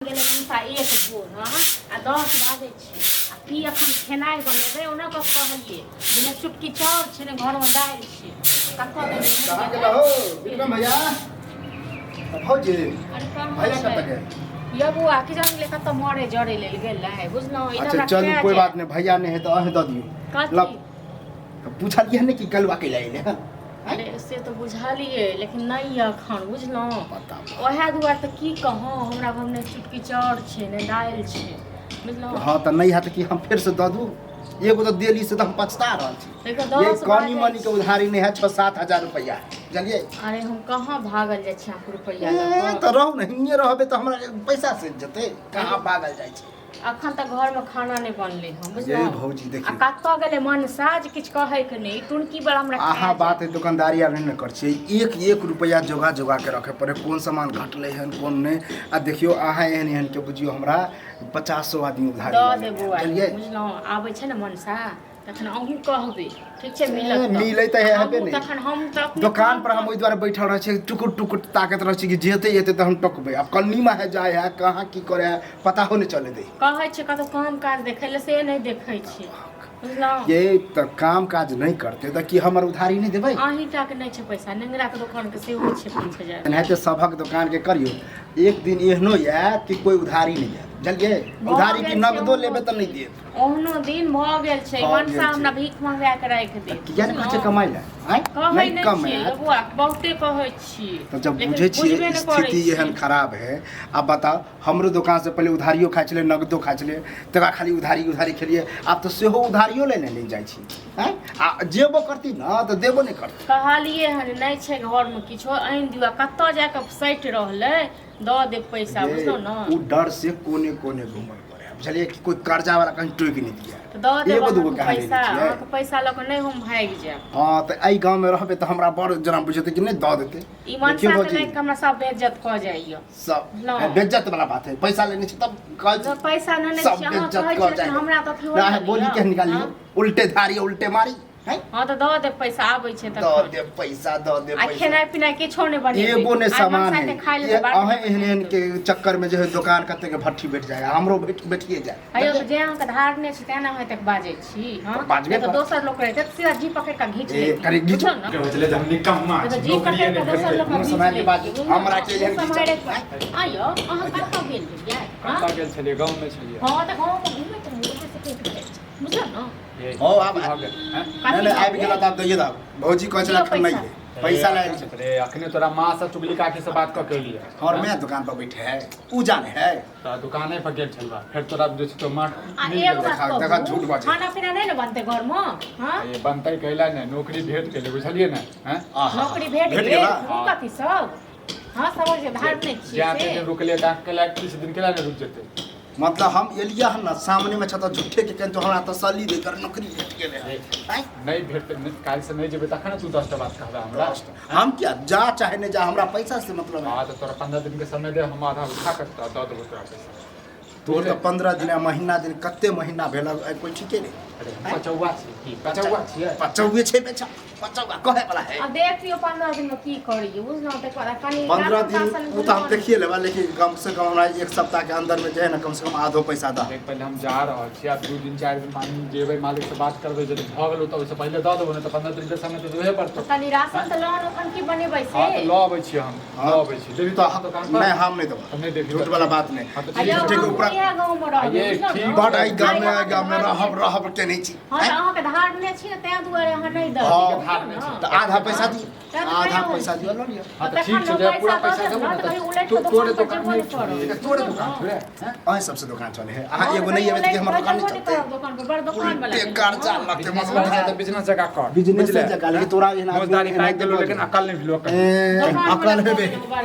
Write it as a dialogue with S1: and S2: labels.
S1: गेलै मनसा एक भोर। हँ, आ 10 बाजै छै आ की एखन खेनाइ बनेबै? ओना कऽ कहलियै जे ने चुटकी चाउर छै ने घरमे दालि छै, कतऽ गेलै?
S2: कहाँ गेला हो विक्रम भैया? भौजी।
S1: अरे कहाँ
S2: भैया
S1: छै?
S2: कतऽ गेल?
S1: यौ बौआ, की जान गेलै कतऽ मरे जरे लेल गेल रहै, बुझलहुँ? ई तऽ
S2: अच्छा
S1: हमरा
S2: चलू,
S1: खा
S2: कोई
S1: जायत।
S2: बात नहीं, भैया नहीं है तो अहें दऽ दियौ।
S1: कथी?
S2: लब पूछलियै ने कि कलुआ कैला एलै हन?
S1: अरे से तऽ बुझलियै, लेकिन नहि यऽ एखन, बुझलहुँ?
S2: पता
S1: ओएह दुआरे तऽ की कहौं, हमरा घरमे नहि चुटकी चाउर छै नहि दालि छै, बुझलहुँ?
S2: हँ, तऽ नहि हैत कि हम फेरसँ दऽ दू? एगो तऽ देली से तऽ हम पछता रहल छी।
S1: देखियौ,
S2: ये
S1: 10
S2: कनी
S1: बाजै
S2: मनी के
S1: छै।
S2: उधारी नहि है, 6-7 हजार रुपैआ, बुझलियै?
S1: अरे हम कहाँ भागल जाइ छी अहाँके रुपैआ लऽ
S2: ए,
S1: कऽ?
S2: तऽ रहू ने, हियाँ रहबै तऽ हमरा पैसा से जेतै। कहाँ भागल जाइ छै?
S1: अखन तक घरमे खाना नहि बनलै हँ,
S2: ये
S1: बुझलहुँ?
S2: भौजी,
S1: आ
S2: देखियौ।
S1: कतऽ गेलै मनसा जे किछु कहैके नहि, ई टुनकी बला हमरा खा
S2: अहाँ
S1: जायत।
S2: बात है, दुकानदारी आर नहि ने करै छियै। एक एक रुपैआ जोगा जोगा के रखे पड़े, कोन सामान घटलै हन, कोन नहि। आ देखियौ, अहाँ एहन एहन के बुझियौ हमरा 50-100 आदमी उधारी
S1: दऽ
S2: लऽ लेने
S1: देबौ
S2: है,
S1: आइ।
S2: बुझलियै?
S1: बुझलहुँ? आबै छै ने मनसा तखन अहूँ कहबै, ठीक छै?
S2: ए,
S1: मिलत तऽ।
S2: मिलै तऽ हेबे
S1: हमहूँ
S2: नहि।
S1: तखन हम तऽ अपने
S2: दोकान पर
S1: काम
S2: हम ओहि दुआरे बैठल रहै छियै, टुकुर टुकुर ताकत रहै छी कि जेतै एतै तऽ हम टोकबै। आब कन्नीमे है, जाइ है, कहाँ की करे है, पता हो नहि चले दै।
S1: कहै छै कतौ काम काज देखै लए, से नहि देखै छै, बुझलहुँ?
S2: ये तऽ काम काज नहि करतै तऽ की हमर उधारी नहि देबै?
S1: अहीं टाके नहि छै पैसा, नेंगराके दोकानके सेहो छै 5000।
S2: एनाहिते सभक दोकानके करियौ, एक दिन एहनो आयत कि कोइ उधारी नहि देत, बुझलियै?
S1: भऽ
S2: उधारी की
S1: गेल छै।
S2: नगदो लेबै तऽ नहि देत।
S1: ओहनो दिन भऽ गेल छै।
S2: भऽ गेल
S1: मनसा
S2: छै।
S1: हमरा भीख मंगा के राखि देत।
S2: किया नहि कहै छै कमाइ लए? आँय?
S1: कहै
S2: नहि
S1: नहि छियै।
S2: कमायत
S1: बौआ, बहुते कहै छियै
S2: तऽ जब
S1: लेकिन
S2: बुझै छियै
S1: बुझबे नहि करै
S2: स्थिति एहन
S1: छियै।
S2: खराब है। आब बताउ, हमरो दोकानसँ पहिले उधारियो खाइ छलै, नगदो खाइ छलै, तकरा खाली उधारी उधारी खेलियै। आब तऽ सेहो उधारियो लए नहि जाइ छी। आँय, आ जेबो करती ने तऽ देबो नहि करती।
S1: कहलियै हन नहि छै घरमे किछो, आनि दियौ। आ कतऽ जाकऽ सटि रहलै, दऽ देब पैसा,
S2: ये,
S1: बुझलहुँ ने?
S2: ओ डर से कोने कोने घूमल पड़े है, बुझलियै? कि कोई कर्जा वाला कहीं टोकि नहि दिया।
S1: तऽ दऽ देब
S2: एगो दूगो
S1: अहाँके
S2: कहाँ लेने
S1: पैसा।
S2: छियै?
S1: अहाँके पैसा लऽ कऽ नहि हम भागि जायब।
S2: हँ, तऽ एहि गाँवमे रहबै तऽ हमरा बड़ जेना बुझेतै कि नहि दऽ देतै।
S1: ई
S2: देखियौ
S1: मनसा के
S2: भौजी,
S1: लागि कऽ हमरा सब बेज्जत कऽ जाइए।
S2: सब
S1: बुझलहुँ?
S2: बेज्जत वाला बात है। पैसा लेने छी तब कहै छी।
S1: जब पैसा नेने
S2: सब
S1: छी, अहाँ
S2: बेज्जत
S1: कहै
S2: कऽ
S1: छी, लेकिन
S2: जाइए।
S1: हमरा तऽ अथी
S2: ना,
S1: होइए ने
S2: बोली
S1: यौ।
S2: के निकालियौ।
S1: हँ?
S2: उल्टे धारी उल्टे मारी हैं?
S1: हँ, तऽ दऽ देब पैसा, आबै छै
S2: दऽ
S1: तखन।
S2: दे पैसा, दऽ दे
S1: आ
S2: पैसा।
S1: खेनाइ पिनाइ किछो नहि बनेबै।
S2: एगो ने
S1: आइ
S2: सामान
S1: मनसा
S2: है
S1: के खाय
S2: ये
S1: लए बात।
S2: अहें एहन एहन के चक्कर में जो है दुकान कते के भट्ठी बैठ जाए, हमरो बैठ बैठिए जाए।
S1: अयो, तऽ जे अहाँके धारने छी तेँ ने अहाँ एतेक बाजै छी। हँ,
S2: तऽ बाजबे
S1: नहि तऽ
S2: करब।
S1: दोसर लोक रहितै तऽ सीधा जी पकड़ि कऽ घीच
S2: ए,
S1: लैतियै।
S2: कनि घीचू।
S1: बुझलहुँ ने?
S3: के होइ छलै जे हम निकम्मा
S1: तऽ
S3: छी,
S1: जी
S3: नौकरिए
S1: पकड़ि
S3: नहि
S1: कऽ दोसर
S3: भेटतै।
S1: लोकके
S2: मुँह
S1: घीच
S2: सम्हारि के
S1: लैतियै,
S2: बाजू।
S1: बुझलहुँ
S2: हमरा
S1: ने?
S2: के एहन
S1: मुँह
S2: घीचब।
S1: सम्हारि आइयो अहाँ कतऽ गेल रहियै? हँ?
S3: कतऽ गेल छलियै? गाँवमे छलियै।
S1: हँ, तऽ गाँवमे घुमैत रहियै, ओकरे से भेट भेल छै, बुझलहुँ ने?
S3: ये,
S2: हो, आब
S3: भऽ गेल, हैं?
S2: नहि नहि, आबि गेल तऽ आब दैये दहक। भौजी कहै छलै
S1: दियौ
S2: एखन नहि
S1: पैसा।
S2: है पैसा लायल छै।
S3: रे, अखने तोरा माँ से चुगली काकी से बात कऽ के एलियै।
S2: हमर माय दुकान पर बैठे है, उ जाने है।
S3: तऽ दुकाने पर गेल छलबा, फेर तोरा जे छै तो माँ
S1: आ
S3: मिल
S1: एगो
S3: गेलै।
S1: बात
S2: देखा-
S1: कहू,
S2: देखा, झूठ बाजै।
S1: खाना पीना नहि ने बनतै घरमे? हँ?
S3: ये बनतै कैला ने, नौकरी भेट गेलै, बुझलियै ने? हैं?
S2: आहा,
S1: नौकरी भेट
S2: भेट
S1: गेल?
S2: गेला?
S1: ओ कथी सब? हँ, सब जे धार नहि छियै
S3: जहाँ
S1: से।
S3: दिन रुकलियै तहाँ कैला किछु दिन कैला ने रुकि जेतै?
S2: मतलब हम एलियै हन ने, सामने में छ तऽ झूठे के कहीं तो हमरा तसल्ली दे कर नौकरी भेट गेलै हन। आँय?
S3: नहि भेटतै नहि, काल्हि से नहि जेबै तखन ने तू 10टा बात कहबै हमरा।
S2: हम किया जा चाहे नहि जा, हमरा पैसा से मतलब है।
S3: हँ, तऽ तोरा 15 दिन के समय दे, हम आधा उठा कऽ तोरा दऽ देबो तोरा पैसा।
S2: तोर तऽ 15 दिन आ महीना दिन, कते महीना भेल आइ, कोई ठीके नहि।
S3: अरे हम पचौआ छियै की पचौआ छियै?
S2: पचौए छै बेचा, पचौआ कहे वाला है।
S1: आ देख लियौ 15 दिन में की करियै, बुझलहुँ? तकर बाद कनि
S2: 15
S1: राशन
S2: दिन
S1: ताशन
S2: ओ तऽ हम
S1: बुझलहुँ?
S2: देखिए लेबै, लेकिन कम से कम हमरा एक सप्ताह के अंदर में जे है ने कम से कम आधो पैसा दह।
S3: देख, पहिले हम जा रहल छी। आब 2 दिन 4 दिन पानी जेबै, मालिक से बात करबै, यदि भऽ गेलौ तऽ ओहिसँ पहिले दऽ देबौ, नहि तऽ 15 दिन के समय तऽ देबहे पड़तौ।
S1: कनि राशन तऽ लऽ एखन की बनेबै से।
S3: हँ, तऽ लऽ अबै छियै, हम लऽ अबै छी। देबही
S2: तऽ
S3: तऽ दोकान पर?
S2: नहि, हम नहि देबो।
S3: हम नहि देबही
S2: झूठ
S3: तऽ
S2: वाला
S3: ठीक।
S2: बात नहि।
S3: हँ, तऽ
S1: आ
S3: ठीक
S1: यौ,
S3: छै।
S2: ठीक,
S1: हम
S2: ऊपर-
S1: इएह गाँवमे रहबै,
S3: ये,
S1: बुझलहुँ
S3: ठीक।
S1: ने?
S2: बड एहि गाममे
S1: आइ
S2: एहि गाममे
S1: अहाँके
S2: रहब रहब के नहि छी।
S1: हँ, तऽ अहाँके धारने छी ने, ताहि दुआरे अहाँ नहि दऽ
S2: हँ,
S1: देबै,
S3: धारने
S1: बुझलहुँ
S3: छी।
S1: ने?
S2: तऽ आधा पैसा दियौ।
S1: तऽ
S2: आधा
S1: नहि
S2: पैसा दियौ, लऽ लिअ।
S3: हँ, तऽ
S1: तखन
S3: ठीक छै, जे पूरा
S1: पैसा
S3: पैसा
S1: दऽ
S3: देबो
S1: देब
S3: ने
S1: ने, तऽ कहीं
S3: तऽ
S1: उलटि कऽ
S3: तोरे
S1: दोकान पर
S3: दोकान
S1: जेबो
S3: नहि
S1: नहि करब।
S3: छोड़े, तोरे दोकान छोड़े, हैं?
S2: अहीं सबसे दोकान चले है। अहाँ एगो नहि एबै तऽ हमर दोकान नहि चलतै?
S1: दोकान पर बड़ दोकान वाला
S2: उल्टे कर्जा लगतै।
S3: बिजनेस वाला छै तऽ बिजनेस जगह कर।
S2: बिजनेस
S3: बुझले?
S2: जगह, लेकिन तोरा एहन आदमी
S3: मौजदारी
S2: एनाहिते
S3: पाकि गेलो, लेकिन
S2: बजै।
S3: अकल नहि भेलो कहियो।
S2: ए,
S1: दोकान
S2: अकल हेबे।
S1: बड़का।